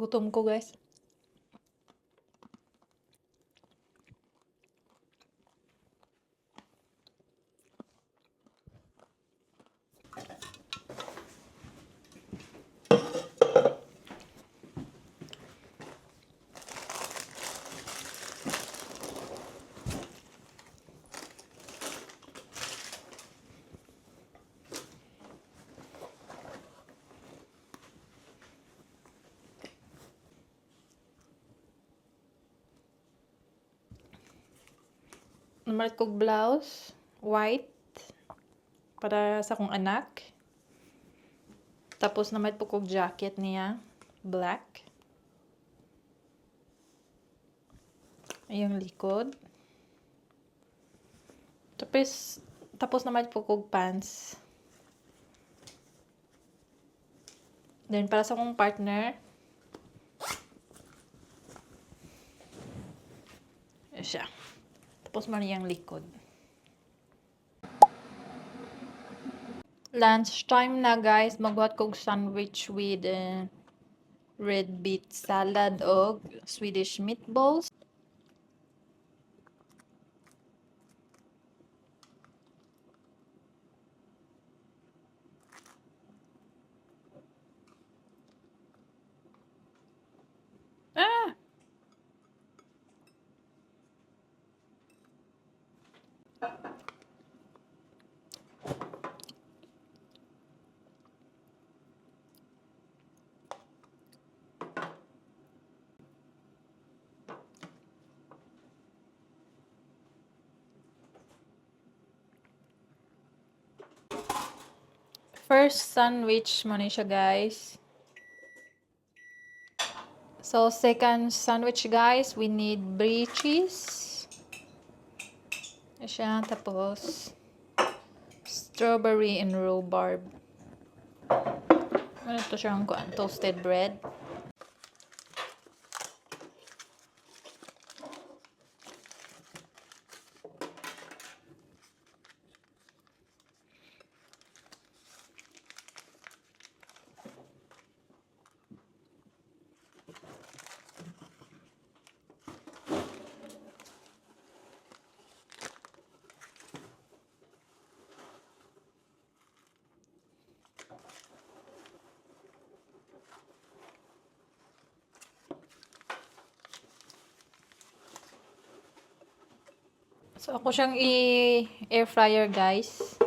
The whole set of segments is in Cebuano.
Gutom ko, guys. Namalit kog blouse, white, para sa akong anak. Tapos namalit pod kog jacket niya, black. Ayong likod. Tapos namalit pod kog pants. Then para sa akong partner, siya. Tapos man iyang likod. Lunch time na, guys. Magbuhat kog sandwich with red beet salad og Swedish meatballs. Ah! First sandwich mo ni siya, guys. So, second sandwich, guys, we need brie cheese. Siya, tapos strawberry and rhubarb. Ano to siyang kuan? Toasted bread. So, ako siyang i-air fryer, guys.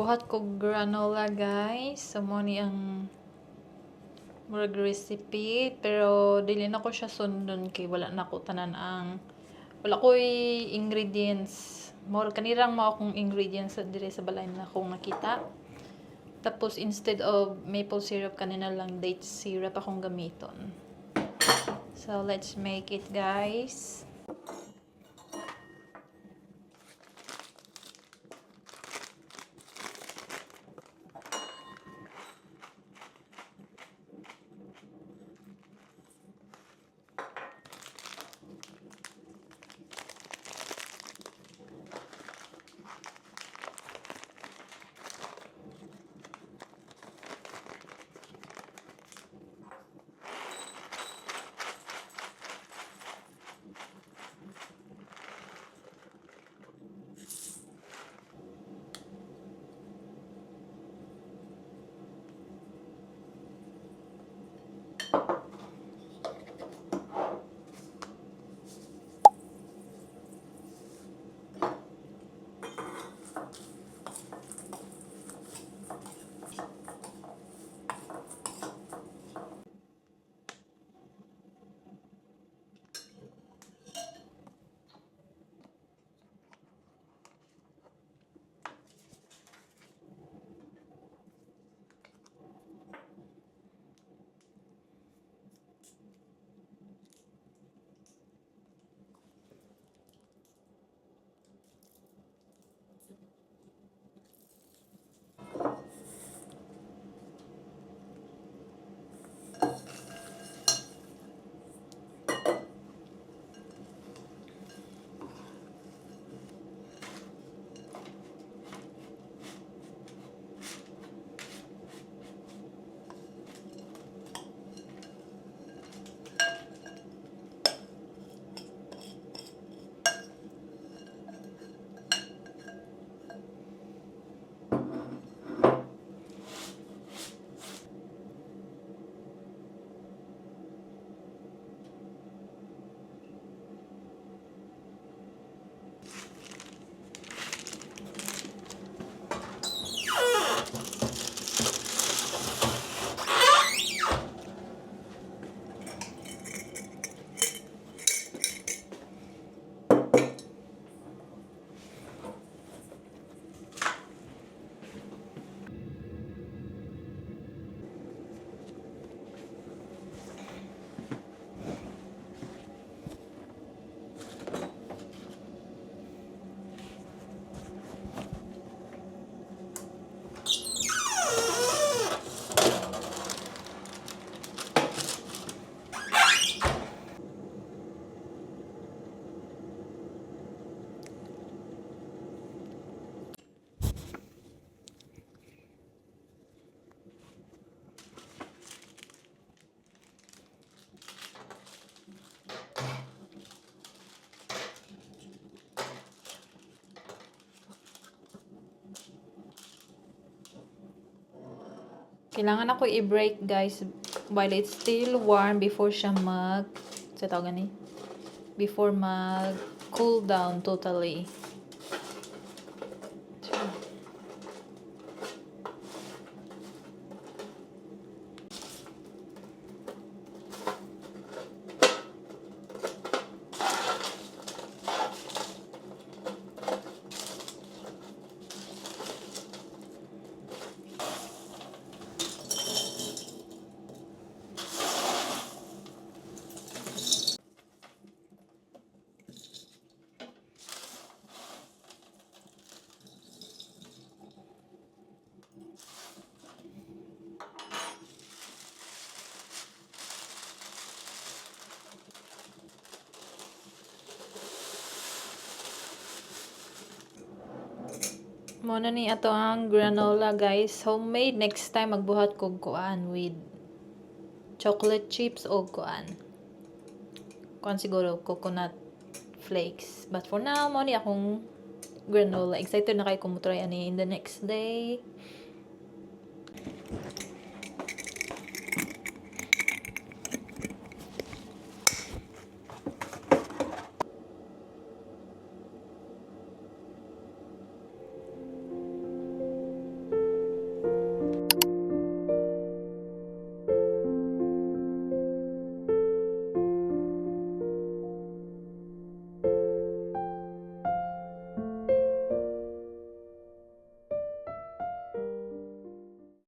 Buhat ko granola, guys. So mo ni ang murag recipe, pero dili na ko siya sundon kay wala na ko tanan ang wala ko'y ingredients. More kanirang mao akong ingredients sa diri sa balay na akong nakita. Tapos instead of maple syrup, kanina lang date syrup akong gamiton. So let's make it, guys. Kailangan ako i-break, guys, while it's still warm before siya mag sa tawag ni before mag cool down totally. So, mo na ni ato ang granola, guys. Homemade. Next time magbuhat kog kuan with chocolate chips o kuan. Kuan siguro coconut flakes. But for now, mo ni akong granola. Excited na kaayo ko mo try ani in the next day.